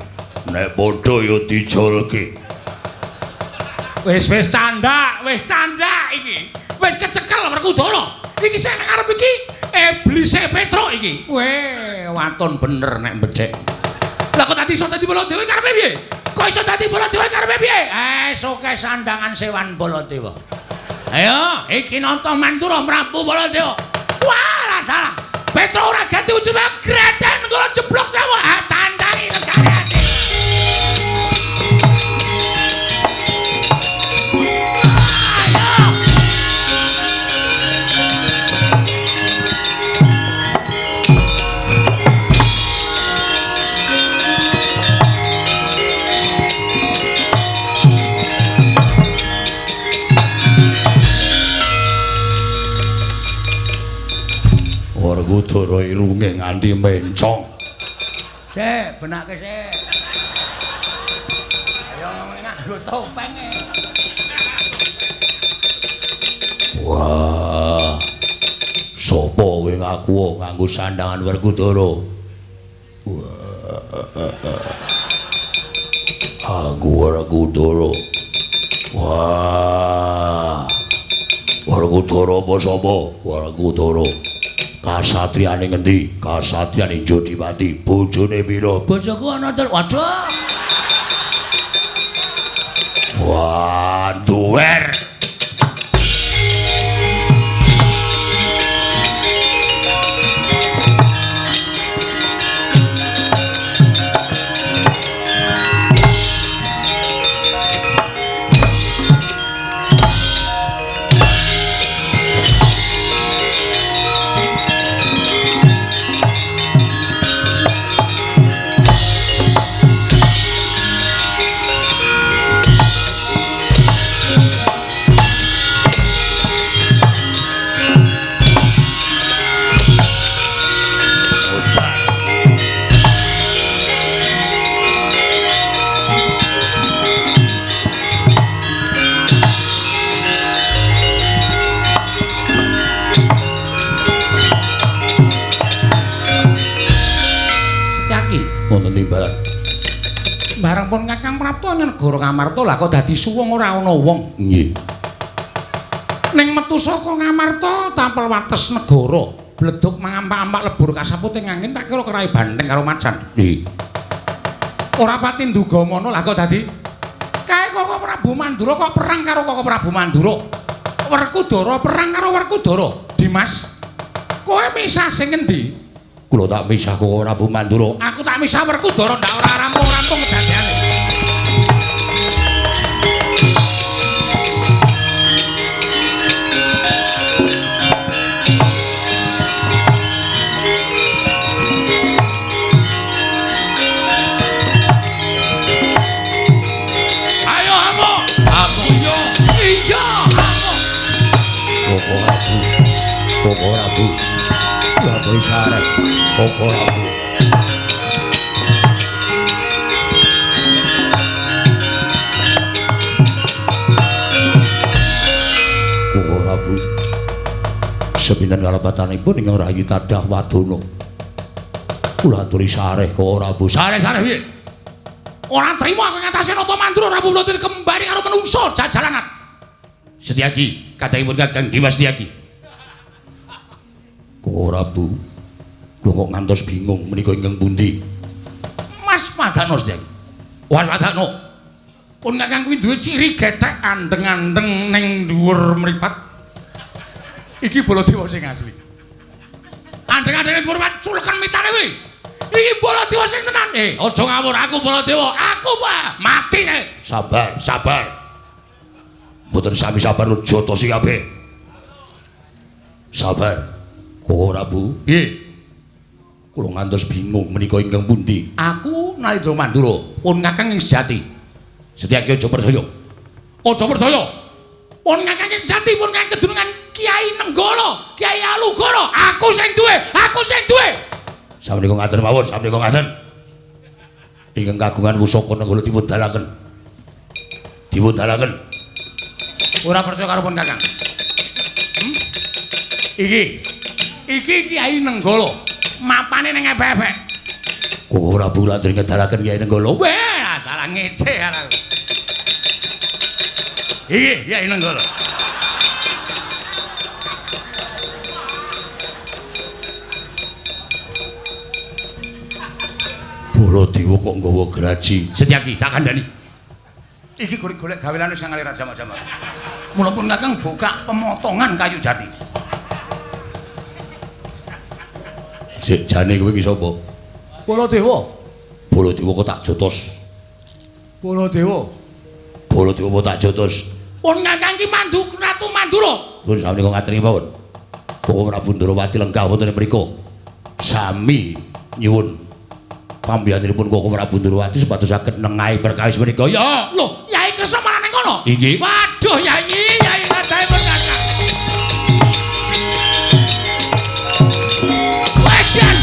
nek padha ya dijolke. Wis wis candak iki. Wis kecekel Werkudara. Iki sing nang arep iki iblise Petruk iki. Weh, waton bener nek becik. Lah kok dadi iso dadi Baladewa karepe piye? Kok iso dadi Baladewa karepe piye? Eh, soke sandangan sewan Baladewa. Ayo, iki Nata Mandura Prabu Baladewa. Wah, salah. Petruk ora ganti ujube greden kula jeblok sewu. Ah, tandangi legane. Werkudara irunge nganti mencong. Sik, benake sik. Ayo nganggo topeng. Wah. Sopo kowe ngaku nganggo sandangan Werkudara? Wah. Aku Werkudara. Wah. Werkudara apa sapa? Werkudara. Kasatriyane ngendi? Kasatriyane Jodipati. Bojone pira? Bojoku ana telu. Waduh. Wah, duwer. Bareng pun Kakang Prapta negara Ngamarta lah kok dadi suwung ora ana wong. Nggih. Ning metu saka Ngamarta tampel wates negara, bleduk mangampak-ampak lebur kasaput ing angin tak kira kerai banteng karo macan. Nggih. Ora pati nduga mono lah kok dadi kae Koko Prabu Mandura kok perang karo Koko Prabu Mandura. Werkudara perang karo Werkudara. Dimas, kowe misah sing ngendi? Kula tak misah Koko Prabu Mandura. Aku tak misah Werkudara ndak ora rampung-rampung kedadeane. Ayo amuk. Amuk iya. Iya, amuk. Koko Prabu. Koko Prabu. Prabu sarep. Koko Prabu. Koko Prabu. Sepinten kalepatanipun ingkang rayi tadah wadana. Kula aturi sareh Koko Prabu. Sareh-sareh piye? Ora trimo aku ngatasé Nata Mandura Prabu Baladewa kembali karo menungso jajalanan. Setyaki, kadangipun Kakang Dimas Setyaki. Koko Prabu, kula kok ngantos bingung menika ingkang pundi? Mas Padano Setyaki. Was Padano. Pun Kakang kuwi duwe ciri gethek andeng-andeng ning dhuwur mripat. Iki Baladewa sing asli. Andeng-andenge Purwan culeken mitane kuwi. Iki Baladewa sing tenan. Aja ngawur, aku Baladewa. Aku Pak, mati nek. Sabar, sabar. Mboten sami sabar lu jotosi kabeh. Sabar. Koko Prabu. Piye? Kula ngantos bingung menika ingkang pundi. Aku Nalindra Mandura, pun Kakang ing sejati. Setyaki aja percaya. Aja percaya. Pun Kakang ing sejati, pun Kakang kedunungan Kiai Nenggala, Kiai Alugoro. Aku sing duwe, aku sing duwe. Samenika ngaten mawon, samenika ngaten. Ingkang kagungan pusaka Nenggala dipun dalaken. Dipun dalaken. Ora percaya karo pun Kakang. Iki. Iki Kiai Nenggala. Mapane ning epek-epek. Koko Prabu lak ngedalaken Kiai Nenggala. Wah, salah ngece aku. Iki Kiai Nenggala. Baladewa kok nggawa graji. Setyaki tak kandhani. Iki golek-golek gawelane sang ngalir jama-jama. Mula pun Kakang buka pemotongan kayu jati. Sik jane kowe iki sapa? Baladewa. Baladewa kok tak jotos. Baladewa. Baladewa kok tak jotos. Pun Kakang ki mandu Ratu Mandura. Pun samenika ngaturi mawon. Koko Prabu Ndrawati lenggah wonten mriku. Sami nyuwun pambiyantunipun Koko Prabu Ndrawati supados saged nengahi perkawis menika. Ya, lho, Yai Kresna malah ning kono. Inggih. Waduh, Yai, Yai kadahe pun Kakang. Wedan.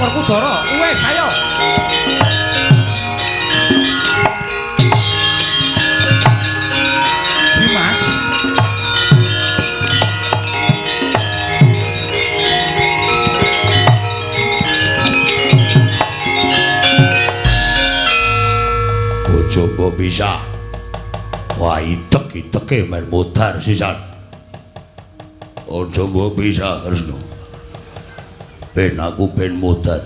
Werkudara, wis ayo. Dimas. Aja mbok pisah. Wah, itek-iteke men modar sisan. Aja mbok pisah, Kresna. Ben aku ben modar.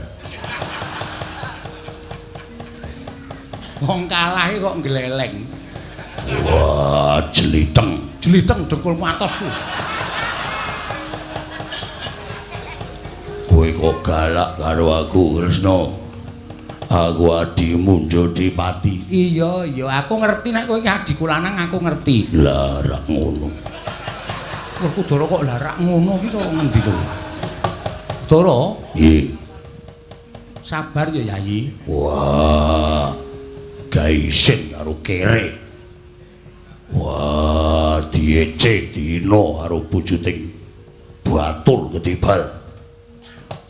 Wong kalah kok ngleleng. Wah, jeliteng. Jeliteng dengkulmu atos. Kowe kok galak karo aku, Kresna? Aku adimu Jodipati. Iya, iya, aku ngerti nek kowe iki adhiku lanang, aku ngerti. Lah rak ngono. Werkudara kok lah rak ngono iki cara ngendi to? Dara? Nggih. Sabar ya, Yayi. Wah. Gaisin karo kere. Wah, diece dina karo bujuting batur ketibal.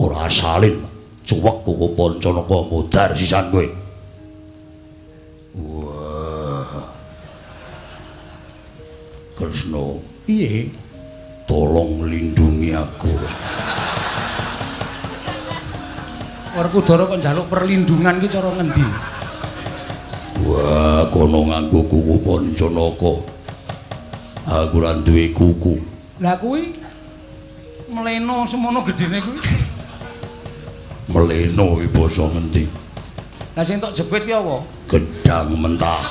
Ora salin cuwek Koko Pancanaka modar sisan kowe. Wah. Kresna, piye? Tolong lindungi aku. Werkudara kok njaluk perlindungan ki cara ngendi? Wah, kono nganggo kuku Pancanaka. Aku ora duwe kuku. Lah kuwi mleno semono gedene kuwi. Mleno iki basa ngendi? Lah sing tok jepit ki apa? Gedang mentah.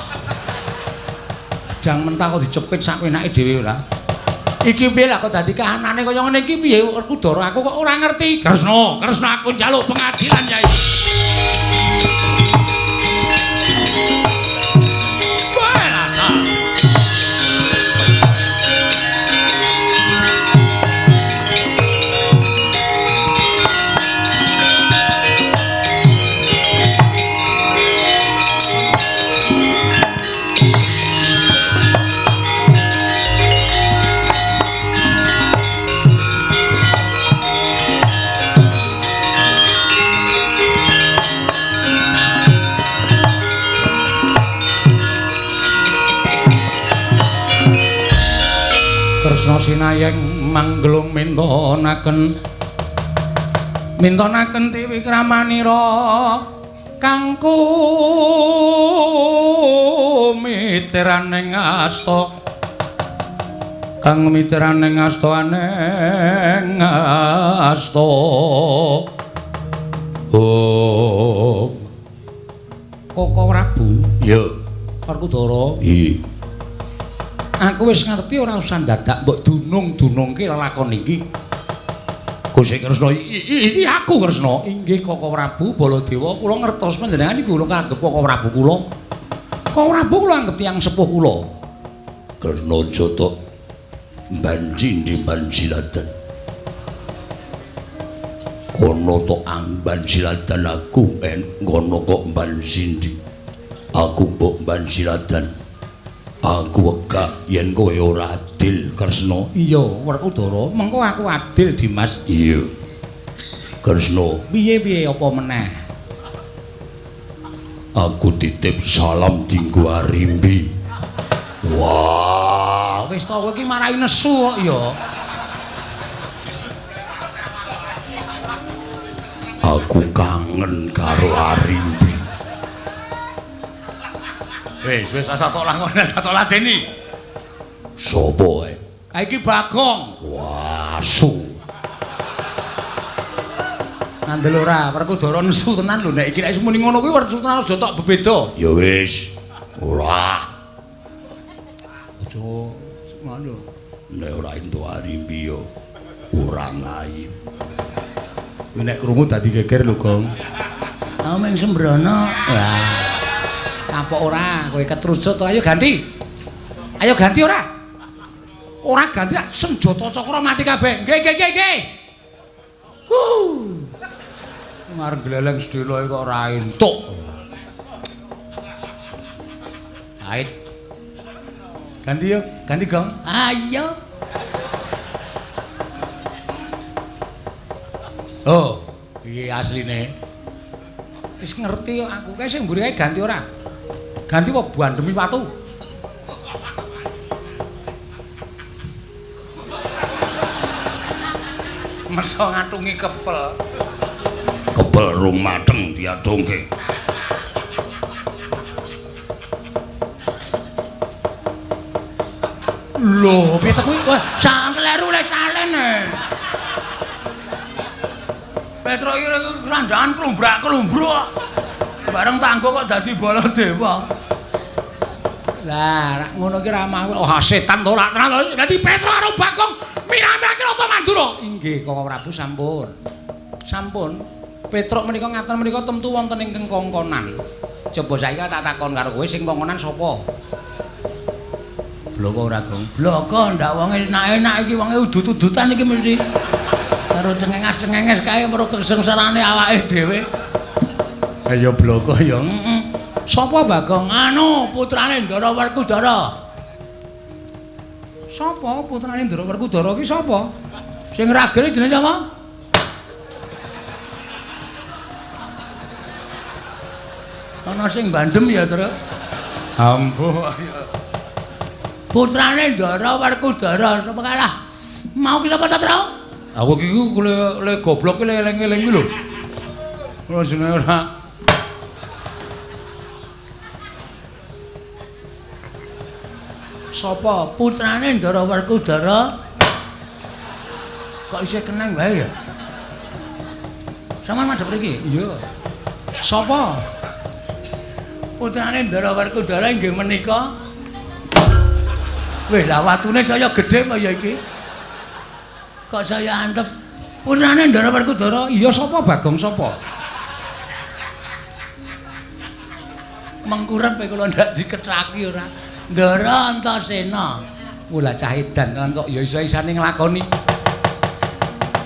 Gedang mentah kok dicepit sak enake dhewe ora? Iki piye lah kok dadi kahanane kaya ngene iki piye Werkudara aku kok ora ngerti. Kresna, Kresna aku njaluk pengadilan, Yai. Kresna sinayeng manggelung mintonaken mintonaken tiwikramanira Kang kumiteraning asta kang miteraning asta aneng asta. Oh. Koko Prabu. Iya. Werkudara. Iya. Aku wis ngerti ora usah dadak mbok dunung-dunungke lelakon iki. Gusti Kresna, iki aku Kresna. Inggih Koko Prabu Baladewa, kula ngertos panjenengan iku kula kanggep Koko Prabu kula. Koko Prabu kula anggep tiyang sepuh kula. Kresna jotok banji ndi banjiladan. Kono tok amban siladan aku en ngono kok banjindi. Aku mbok ban siladan. Aku wegah yen kowe ora adil Kresna. Iya, Werkudara, mengko aku adil Dimas. Iya. Kresna, piye-piye apa meneh? Aku titip salam dinggo Arimbi. Wah, wis to kowe iki marai nesu kok ya. Aku kangen karo Arimbi. Wis, wis asa tok lakon, asa tok ladeni. Sopo ae? Kae iki Bagong. Wah, asu. Ngandel ora, Werkudara nesu tenan lho nek iki nek muni ngono kuwi Werkudara tenan aja tok bebeda. Ya wis. Ora. Aja ngono. Nek ora entuk Arimbi ya ora ngayu. Nek krungu dadi geger lho, Gong. Aku mung sembrono. Wah. Kapok ora, kowe ketrucut to. Ayo ganti. Ayo ganti ora? Ora ganti senjata cakra mati kabeh. Nggih, nggih, nggih, nggih. Huh. Ngarep gleleng sedhela kok ora entuk. Ait. Ganti yo, ganti Gong. Ayo. Oh, piye asline? Wis ngerti kok aku. Kae sing mburi kae ganti ora? Ganti apa bandemi watu? Meso ngatungi kepel. Kepel rung mateng diatungke. Lho, piye ta kuwi? Wah, sangkleru le salene. Petro iki krandangan klumbrak-klumbruk. Bareng tanggo kok dadi Baladewa. Lah, rak ngono ki ra mau. Oh, setan to ora tenan. Dadi Petro karo Bagong mirah-mirahke Rata Mandura. Inggih, Koko Prabu sampun. Sampun. Petruk menika ngaten menika temtu wonten ingkang kongkonan. Coba saiki tak takon karo kowe sing kongkonan sapa? Bloko ora, Gong. Bloko ndak wonge enak-enak iki wonge udut-udutan iki mesti. Karo cengenges-cengenges kae mergo kesengsarane awake dhewe. Ya bloko ya. Heeh. Sapa Bagong? Anu, putrane Ndara Werkudara. Sapa putrane Ndara Werkudara ki sapa? Sing ragene jenenge sapa? Ana sing bandem ya, Tru. Ampuh. Putrane Ndara Werkudara sapa kalah? Mau ki sapa ta, Tru? Aku iki le goblok ki eling-eling kuwi lho. Ora jenenge ora. Sapa putrane Ndara Werkudara? Kok isih keneng wae ya? Sampeyan madhep mriki? Iya. Sapa? Putrane Ndara Werkudara inggih menika. Wih, lah watune saya gedhe apa ya iki? Kok saya antep? Putrane Ndara Werkudara. Iya sapa Bagong sapa? Mengkurep kula ndak dikethaki ora. Ndara Antasena. Mula cah edan tenan kok ya iso-isane nglakoni.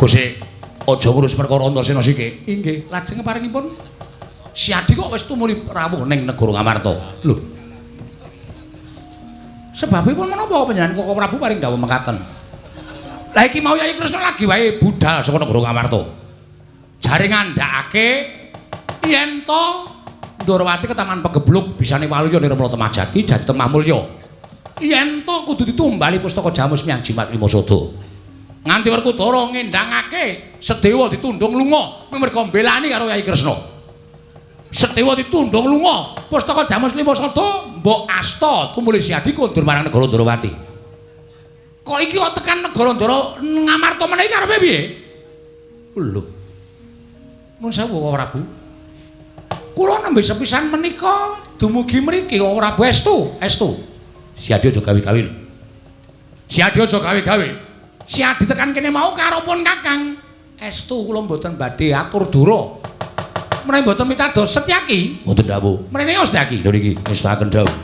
Gusti, aja ngurus perkara Antasena siki. Inggih, lajeng paringipun Siadi kok wis tumuli rawuh ning negara Ngamarta. Lho. Sebabipun menapa panjenengan Koko Prabu paring dawuh mekaten? Lah iki mau Yayi Kresna lagi wae budal saka negara Ngamarta. Jare ngandhakake yen to Ndorowati ketaman pegebluk bisane waluya nirmala temah jati jati temah mulya. Yen to kudu ditumbali pustaka Jamus miyang Jimat Lima Sada. Nganti Werkudara ngendhangake Sedewa ditundung lunga merga mbelani karo Yayi Kresna. Sedewa ditundhung lunga. Pustaka Jamus Lima Sada mbok asta tumuli Siadi kondur marang negara Ndrawati. Kok iki kok tekan negara Ndara Ngamarta meneh iki karepe piye? Lho. Mun sewu Koko Prabu. Kula nembe sepisan menika dumugi mriki Koko Prabu estu, estu. Siadi aja gawe-gawe lho. Siadi aja gawe-gawe. Siadi tekan kene mau karo pun Kakang. Estu kula mboten badhe atur dura. Menawi mboten mitados Setyaki, Wonten dawuh. Mrene yo Setyaki. Lho niki ngestaken dawuh.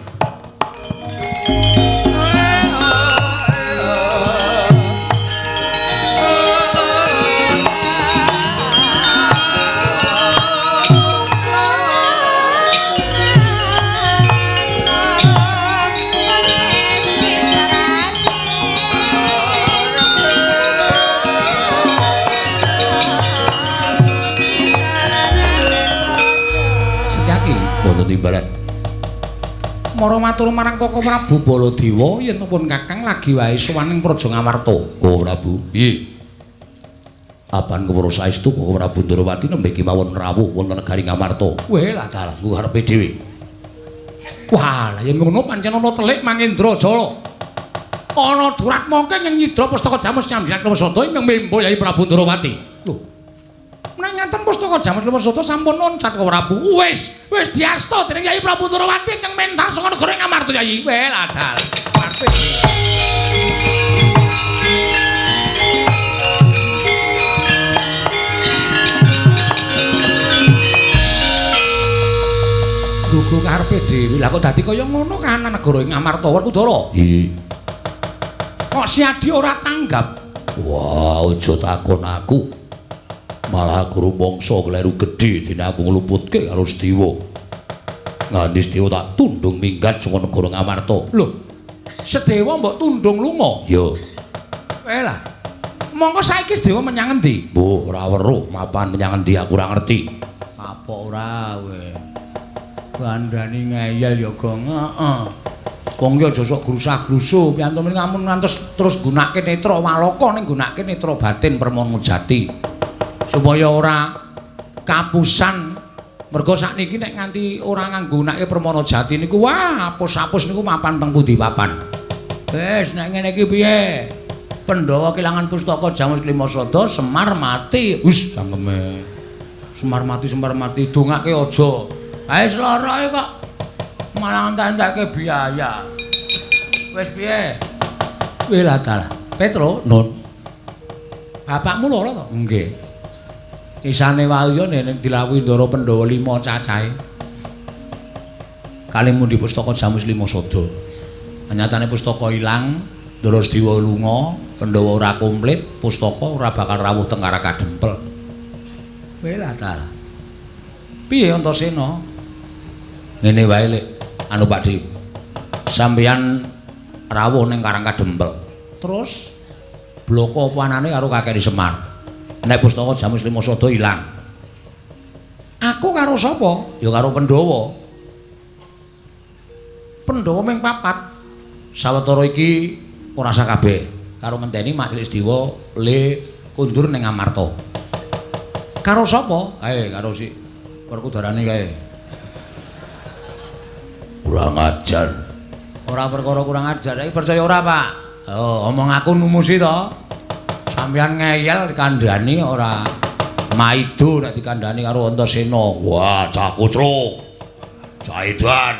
Setyaki Wonten timbalan. Mara matur marang Koko Prabu Baladewa yen pun Kakang lagi wae sowan ing Praja Ngamarta. Koko Prabu, piye? Apan kewara saestu Koko Prabu Ndrawati nembe kemawon rawuh wonten negari Ngamarta. Weh lah dalah Nggo karepe dhewe. Wah, lah yen ngono pancen ana telik Mangendra Jala. Ana duratmaka ing nyidra pustaka Jamus Nyambilan Klewasada ingkang membo Yai Prabu Ndrawati. Lho. Menawi ngaten pustaka Jamus Klewasada sampun loncat Koko Prabu. Wis, wis diasta dening Yai Prabu Ndrawati ingkang mentar saka negara Ngamarta Yai. Weh lah dalah. Apik. Gugu karepe dhewe. Lah kok dadi kaya ngono kahanan negara ing Ngamarta Werkudara? Iya. Kok Siadi ora tanggap? Wah, aja takon aku. Malah aku rumangsa kleru gedhe dene aku ngluputke karo Sedewa. Nganti Sedewa tak tundung minggat saka negara Ngamarta. Lho, Sedewa mbok tundung lunga? Ya. Weh lah. Mongko saiki Sedewa menyang endi? Mbuh, ora weruh mapan menyang endi aku ora ngerti. Kapok ora kowe. Kandhani ngeyel ya, Gong. Heeh. Wong ki aja sok grusah-grusuh, piyantu ngamun ngantos terus gunake netra waloka ning gunake netra batin permono jati. Supaya ora kapusan. Mergo sakniki nek nganti ora nganggunake permono jati niku wah apus-apus niku mapan teng pundi papan. Wis nek ngene iki piye? Pandhawa kelangan pustaka Jamus Lima Sada, Semar mati. Wis cangkeme. Semar mati, Semar mati, dongake aja. Wis lara kok. Malah entek-entekke biaya. Wis piye? Weh lah dalah. Petro, Nun. Bapakmu lara to? Nggih. Isane wau yo nek dilawuhi Ndara Pandhawa 5 cacahe. Kali mundi pustaka Jamus Lima Sada. Nyatane pustaka ilang, Ndara Sedewa lunga, Pandhawa ora komplit, pustaka ora bakal rawuh teng Karakadempel. Weh lah dalah. Piye Antasena? Ngene wae Lek, anu Pak Di. Sampeyan rawuh ning Karangkadempel. Terus bloko apa anane karo kakek Semar. Nek pustaka Jamus Lima Sada ilang. Aku karo sapa? Ya karo Pandhawa. Pandhawa ming papat. Sawetara iki ora sakabeh karo ngenteni Mak Cilik Sedewa le kundur ning Ngamarta. Karo sapa? Kae karo si Werkudarane kae. Kurang ajar. Ora perkara kurang ajar, iki percaya ora, Pak? Oh, omong aku numusi to. Sampeyan ngeyel dikandhani ora maido nek dikandhani karo Antasena. Wah, cah kucluk. Cah edan,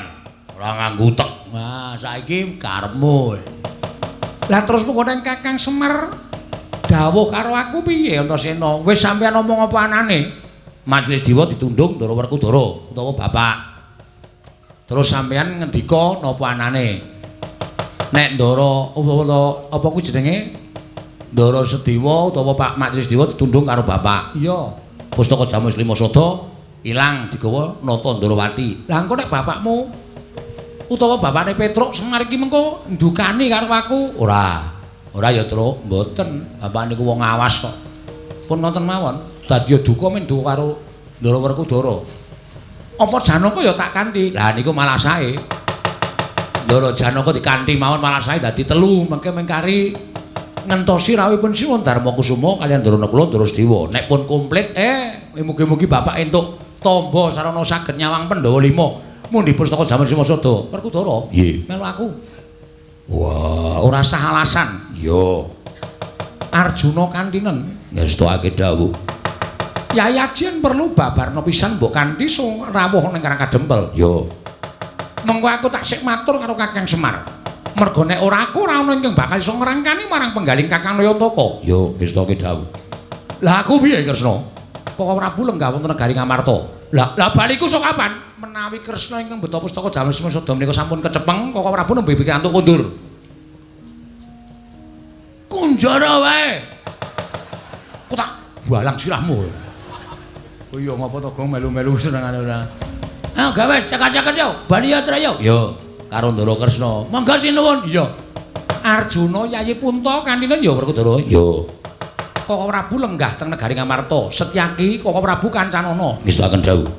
ora nganggo utek. Nah, saiki karepmu. Lah terus pokoknya Kakang Semar dawuh karo aku piye Antasena? Wis sampeyan omong apa anane? Majelis Dewa ditundung Ndara Werkudara utawa bapak. Terus sampeyan ngendika napa anane? Nek Ndara apa kuwi jenenge? Ndara Sedewa utawa Pak Majelis Dewa ditundung karo bapak. Iya. Pustaka Jamus Lima Sada ilang digawa Nata Ndrawati. Lah engko nek bapakmu utawa bapakne Petruk Semar iki mengko ndukani karo aku? Ora. Ora ya, Truk, mboten. Bapak niku wong awas kok. Pun nonton mawon. Dadi duka men duka karo Ndara Werkudara. Apa Janaka ya tak kanthi? Lah niku malah sae. Ndara Janaka dikanthi mawon malah sae dadi telu, mengke mengkari ngentosi rawuhipun Sinuwun Darma Kusuma kaliyan Ndara Nakula Ndara Sedewa. Nek pun komplit, mugi-mugi bapak entuk Tamba sarana saged nyawang Pandhawa 5. Mundi pustaka jaman Sima Sada. Werkudara. Nggih. Melu aku. Wah, ora sah alasan. Iya. Arjuna kantinen Ngestokake dawuh. Yai Aji perlu babarna pisan mbok kanthi rawuh ning Karang Kadempel. Yo. Mengko aku tak sik matur karo Kakang Semar. Mergo nek ora aku ora ana ingkang bakal iso ngrangkani marang penggaling Kakang Nayantaka. Yo, ngestoke dawuh. Lah aku piye Kresna? Koko Prabu lenggah wonten negari Ngamarta. Lah, lah baliku sok kapan? Menawi Kresna ingkang beto pustaka Jaman Sima Sada menika sampun kecepeng, Koko Prabu nembe pikantuk kondur. Kunjara wae. Ku tak balang sirahmu. Oh iya ngapa to Gong melu-melu senengane ora. Ayo gawe cekak-cekak yo, bali ya Traya. Yo, karo Ndara Kresna. Monggo sinuwun. Iya. Arjuna Yayi Punta kantinen ya Werkudara. Yo. Koko Prabu lenggah teng negari Ngamarta. Setyaki Koko Prabu kancanana. Ngestokaken dawuh.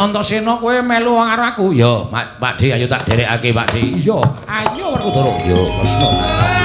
Antasena kowe melu karo aku. Yo, Pak Pakde ayo tak derekake Pakde. Iya, ayo Werkudara. Yo, Kresna.